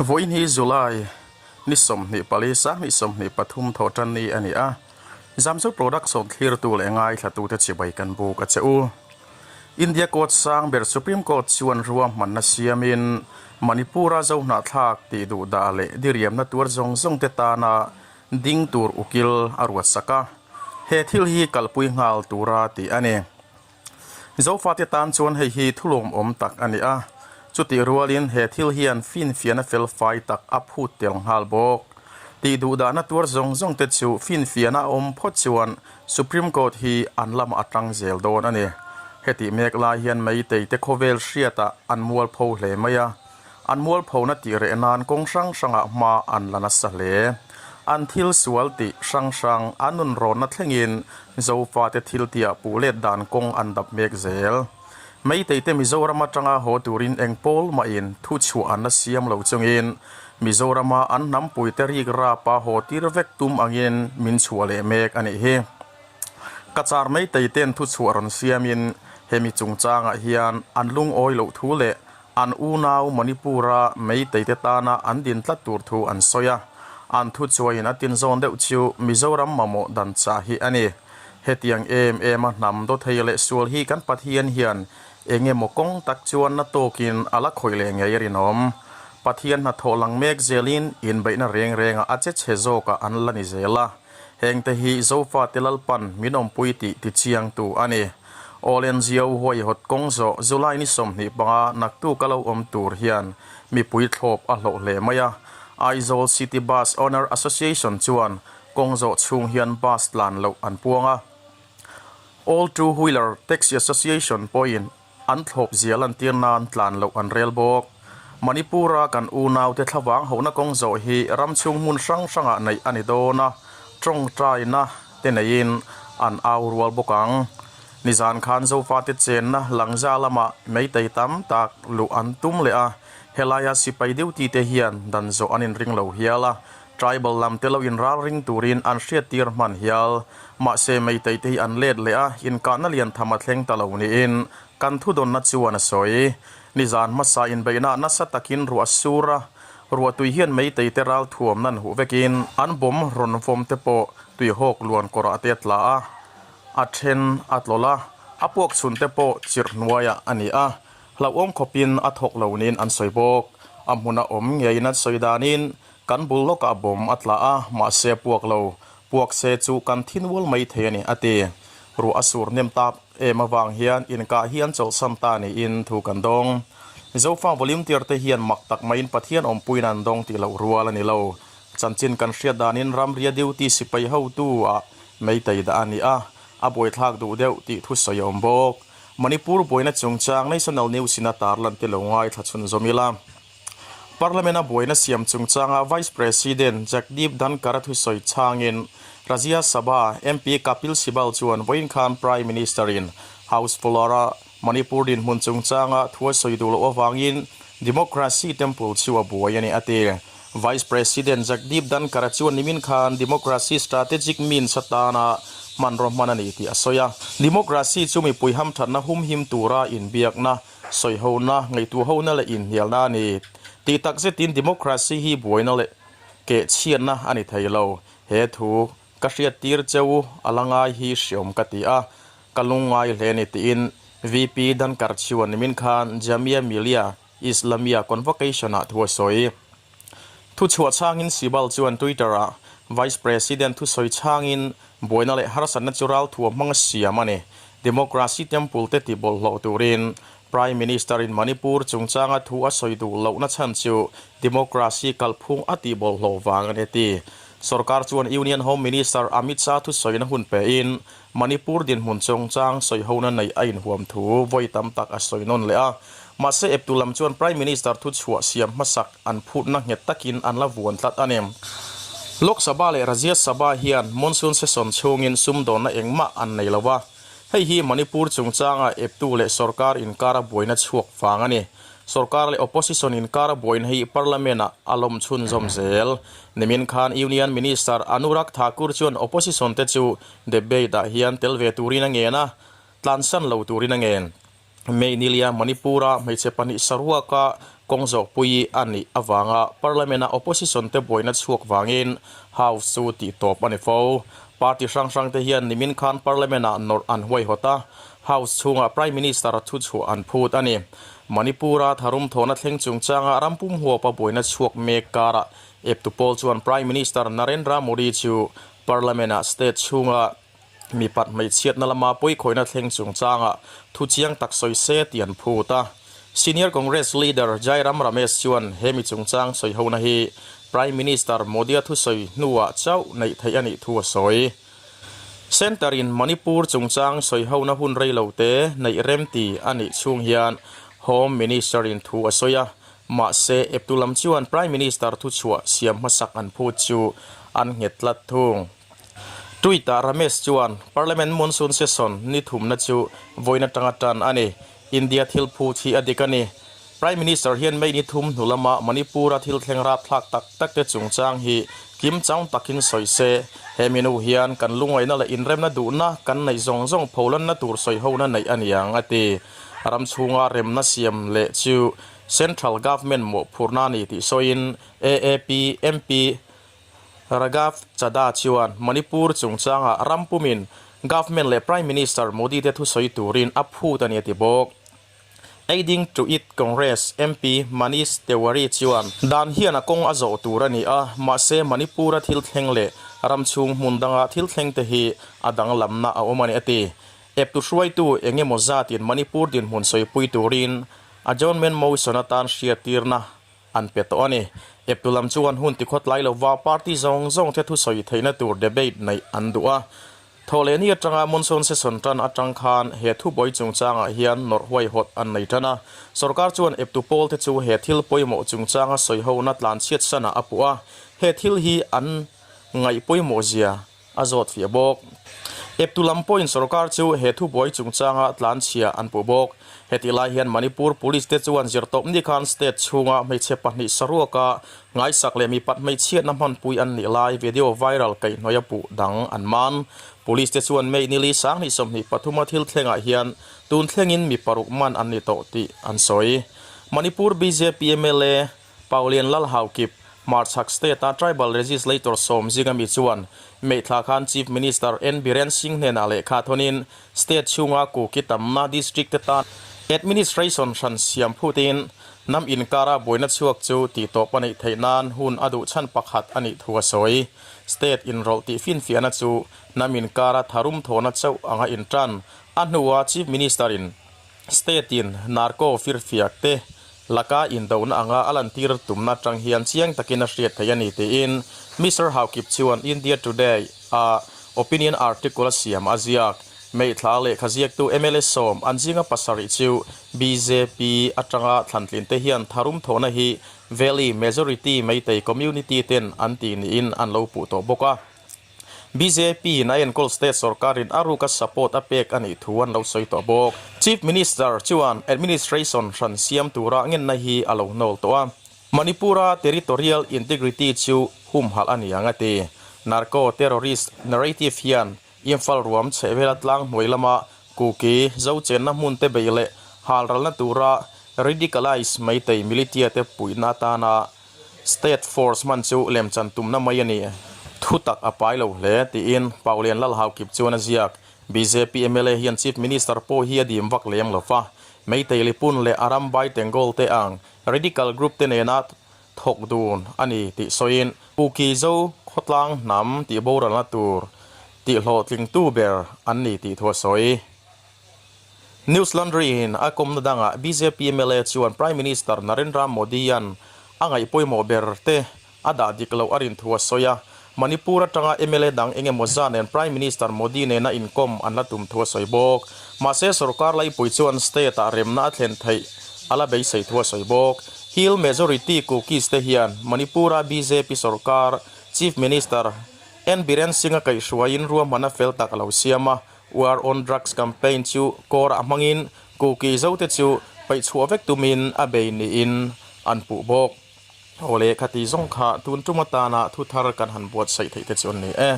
Vawiin hi July ni 24 2023 thawh tan ni a ni a, Zamzo Production thlirtu leh ngaithlatute chibai kan buk a che u. India Court sang ber Supreme Court chuan ruahmanna siamin Manipur-a zohnahthlak tih duh dah leh diriamna tuar zawng zawngte tana ding tur ukil a ruatsak a, he thil hi kalpui nghal tura tih a ni. Zofate tan chuan hei hi thulawmawm tak a ni a, chutih rualin he thil hian finfiahna felfai tak a phut tel nghal bawk. Tih duhdahna tuar zawng zawng te chu finfiahna a awm phawt chuan Supreme Court hi an lamah a tang zel dawn a ni. Hetih mek lai hian Meitei te khawvel hriatah an mualpho hle mai a, An mualphona tih reh nan kawng hrang hrangah hma an la nasa hle. An thil sual tih hrang hrang an nun rawnna thlengin Zofate thil tihah puh let dan kawng an dap mek zel. Meiteite Mizoram atanga haw turin eng pawl mahin thu chhuah an la siam lo chungin Mizorama an hnampuite rik rapa haw tir vek tum angin min chhuah leh mek a nih hi. Kachar Meiteite'n thu chhuah rawn siamin hemi chungchangah hian an lungawi loh thu leh An unau Manipur-a Meiteite tana an din tlat tur thu an sawi a, an thuchuaiin a tinzawn deuh chu Mizoram mamawh dan chah hi a ni. Hetiang em em a hnam dawthei leh sual hi kan Pathian hian eng emaw kawng tak chuan na tawkin a la khawih leh ngei a rinawm. Pathian hnathawh lang mek zelin inbeihna reng rengah a che chhe zawkah an la ni zel a. Hengte hi Zofate Lalpan min awmpui tih tichiangtu a ni. All NGO huaihawt kawng zawh July ni 25 naktuk a lo awm tur hian mipui thlawp a hlawh hle mai a. Aizawl City Bus Owner Association chuan kawng zawh chhung hian bus tlan loh an puang a. All Two Wheeler Taxi Association pawhin an thlawp zia lantir nan tlan loh an rel bawk. Manipur-a kan unaute thlavang hohna kawng zawh hi ram chhung hmun hrang hrangah neih a ni dawn a, tawngtaina te neiin an au rual bawk ang. Nizan khan Zofate chenna Langza lamah meitei tam tak luh an tum leh a, helaia sipai duty te hian dan zawh an inring lo hial a, Tribal lam te lo inralring turin an hriattir hman hial. Mahse Meitei te hi an let leh a, inkahna lian tham a thleng ta lo niin kan thudawnna chuan a sawi. Nizan hmasa inbeihna nasa takin ruah a sur a, ruahtui hian Meitei te ral thuam nan huh vekin an bawm rawn vawm te pawh tuihawk luan kawrah te a tla a, a then a tlawlh a, a puak chhun te pawh chirh hnuaiah a ni a. Hlauhawm khawpin a thawk lo niin an sawi bawk. A hmuna awm ngeiin an sawi danin Kan bul lawkah bawm a tla a, mahse a puak lo. Puak se chu kan thin ual mai thei a ni, a ti. Ruah a sur hnem tak em avang hian inkah hi an chawlhsan ta niin thu kan dawng. Zofa volunteer te hian mak tak maiin Pathian awmpuiin an dawng tih loh rual a ni lo. Chanchin kan hriat danin ramria duty sipai hotu ah meitei dah a ni a, a buaithlak duh deuh tih thusawi a awm bawk. Manipur buaina chungchang National News in a tarlan te lo ngaithla chhunzawm ila. Parliament-a buaina siam chungchanga Vice President Jagdeep Dhankhar-a thusawi chhangin Rajya Sabha MP Kapil Sibal chuan vawiin khan Prime Minister-in House floor-a Manipur dinhmun chungchanga thu a sawi duh loh avangin Democracy Temple chu a buai a ni a ti. Vice President Jagdeep Dhankhar-a chuan nimin khan Democracy strategic means atana hmanraw hman a ni tih a sawi a. Democracy chu mipui hamthatna humhim tura inbiakna Sawihona, ngaihtuahona leh inhnialna a ni. Tih tak zetin democracy hi buaina leh kehchhiatna a ni thei lo. He thu ka hriattir cheu a la ngai hi hriawm ka ti a, ka lungngai hle a ni tiin VP Dhankar chuan nimin khan Jamia Millia Islamia Convocation-ah thu a sawi. Thuchhuah chhangin Sibal chuan Twitter-ah Vice President thusawi chhangin buaina leh harsatna chu ralthuam hmang a siam a ni. Democracy Temple te ti bawlhhlawh turin Prime Minister-in Manipur chungchanga thu a sawi duh lohna chhan chu Democracy kalphung a tih bawlhhlawh vang a ni a ti. Sorkar chuan Union Home Minister Amit Shah thusawina hun pein Manipur dinhmun chungchang sawihona neih a inhuam thu vawi tam tak a sawi nawn leh a. Mahse eptu lam chuan Prime Minister thuchhuah siam hmasak an phutna nghet takin an la vuan tlat a ni. Lok Sabha leh Rajya Sabha hian monsoon session chhungin sumdawnna engmah an nei lo a, hei hi Manipur chungchanga eptu leh sorkar inkara buaina chhuak vang a ni. Sorkar leh opposition inkara buaina hi Parliament-ah a lawm chhunzawm zel. Nimin khan Union Minister Anurag Thakur chuan opposition te chu debate-ah hian tel ve turin a ngen a, tlansan lo turin a ngen. May nilia Manipur-a hmeichhe pahnih saruaka Kawng zawhpui a nih avanga Parliament-a opposition te buaina chhuak vangin House chu tihtawp a ni fo. Party hrang hrang te hian nimin khan Parliament-ah nawrh an huaihawt a, House chhungah Prime Minister thuchhuah an phut a ni. Manipur-a tharum thawhna thleng chungchanga rampum huapa buaina chhuak mek karah eptu pawl chuan Prime Minister Narendra Modi chu Parliament-ah state chhunga mipat hmeichhiatna lama pawikhawihna thleng chungchangah thu chiang tak sawi se tih an phut a. Senior Congress leader Jairam Ramesh chuan he mi chungchang sawihona hi Prime Minister Modi-a thusawi hnuah chauh neih theih a nih thu a sawi. Centre in Manipur chungchang sawihona hun rei lo te neih remti a nih chhung hian Home Minister in thu a sawi a, mahse eptu lam chuan Prime Minister thuchhuah siam hmasak an phut chu an nghet tlat thung. Tweet-ah Ramesh chuan Parliament Monsoon Session ni thumna chu vawiin atanga tan a ni. India thil phut hi a dik a ni. Prime Minister hian May ni thum hnu lama Manipur-a thil thleng rapthlak tak tak te chungchang hi kim chang takin sawi se. He minu hian kan lungaihna leh inremna duhna kan neih zawng zawng pholanna tur sawihona neih a niang a ti. Ram chhunga remna siam leh chu Central Government mawhphurhna a ni tih sawiin AAP MP Raghav Chadha chuan Manipur chungchangah ram pumin Government leh Prime Minister Modi te thusawi turin a phut a ni a ti bawk. Aiding to it Congress MP Manish Tewari chuan dan hian a kawng a zawh tur a ni a, mahse Manipur-a thil thleng leh ram chhung hmun danga thil thleng te hi a danglamna a awm a ni a ti. Eptu hruaitu eng emaw zatin Manipur dinhmun sawipui turin adjournment motion atan hriattirna an pe tawh a ni. Eptu lam chuan hun tikhawtlai lova party zawng zawng te thusawi theihna tur debate neih an duh a. Thawhlehni atanga monsoon session tan atang khan he thubawi chungchangah hian nawrh huaihawt an nei tan a. Sorkar chuan eptu pawl te chu he thil pawimawh chungchanga sawihona tlanchhiat sanah a puh a. He thil hi an ngaih pawimawh zia a zawt fiah bawk. Eptu lam pawhin sorkar chu he thubuai chungchanga tlanchhia an puh bawk. Hetih lai hian Manipur Police te chuan zirtawpni khan state chhunga hmeichhe pahnih saruaka ngaisak leh mipat hmeichhiatna hmanpui an nih lai video viral kaihhnawih a puh dang an man. Police te chuan May nili 2023 a thil thlengah hian tun thlengin mi paruk man an ni tawh tih an sawi. Manipur bjp mla Paulian Lalhaukip, Hmarchhak State-a Tribal Legislator sawm zinga mi chuan Meithla khan Chief Minister N Biren Singh hnenah lehkha thawnin state chhunga Kuki tamna district te tan administration hran siam phutin hnam inkara buaina chhuak chu tihtawp a neih theih nan hun a duh chhan pakhat a nih thu a sawi. State inrawlh tih finfiahna chu hnam inkara tharum thawhna chauh anga intan a hnua Chief Minister-in State-in narco firfiak te laka indohna anga a lantir tumna atang hian chiang takin a hriat theih a ni tiin Mister Haukip chuan India Today a opinion article a siam a ziak. Meithla lehkha ziaktu mla sawm an zinga pasarih chu bjp atanga thlantlin te hian tharum thawhna hi Valley majority Meitei community ten an tih niin an lo puh tawh bawk a. Bjp in a enkawl state sorkarin a ruka support a pek a nih thu an lo sawi tawh bawk. Chief Minister chuan administration hran siam tura ngenna hi a lo hnawl tawh a, Manipur-a territorial integrity chu humhalh a ni ang a ti. Narco-terrorist narrative hian Imphal ruam chhehvela tlang hnuai lama Kuki zo chenna hmun te beih leh halralna tura radicalise Meitei militia te puihna atana State force hman chu lemchan tumna mai a ni. Thu tak a pai lo hle, tiin Paulian Lalhaukip chuan a ziak. Bjp mla hian Chief Minister pawh hi a dim vak lem lo va, Meitei Lipun leh Arambai Tengol te ang radical group te nena thawk dun a ni tih sawiin Kuki Zo khawtlang hnam tih boralna tur tih hlawhtlingtu ber an ni tih thu a sawi. News Laundry in a kawmna dangah bjp mla chuan Prime Minister Narendra Modi-a'n a ngaih pawimawh ber te a dah dik loh a rin thu a sawi a. Manipur atanga mla dang eng emaw zah nen Prime Minister Modi nena inkawm an la tum thu a sawi bawk. Mahse sorkar laipui chuan state-ah remna a thlen theih a la beisei thu a sawi bawk. Hill majority Kukis te hian Manipur-a bjp sorkar Chief Minister N Biren Singh-a kaihhruaiin ruahmanna fel tak a lo siam a. War on Drugs campaign chu kawrah hmangin Kuki zote chu paihchhuah vek tumin a bei niin an puh bawk. Awle khati zawng kha tun tum atana thu thar kan han buatsaih theih te chu an ni e.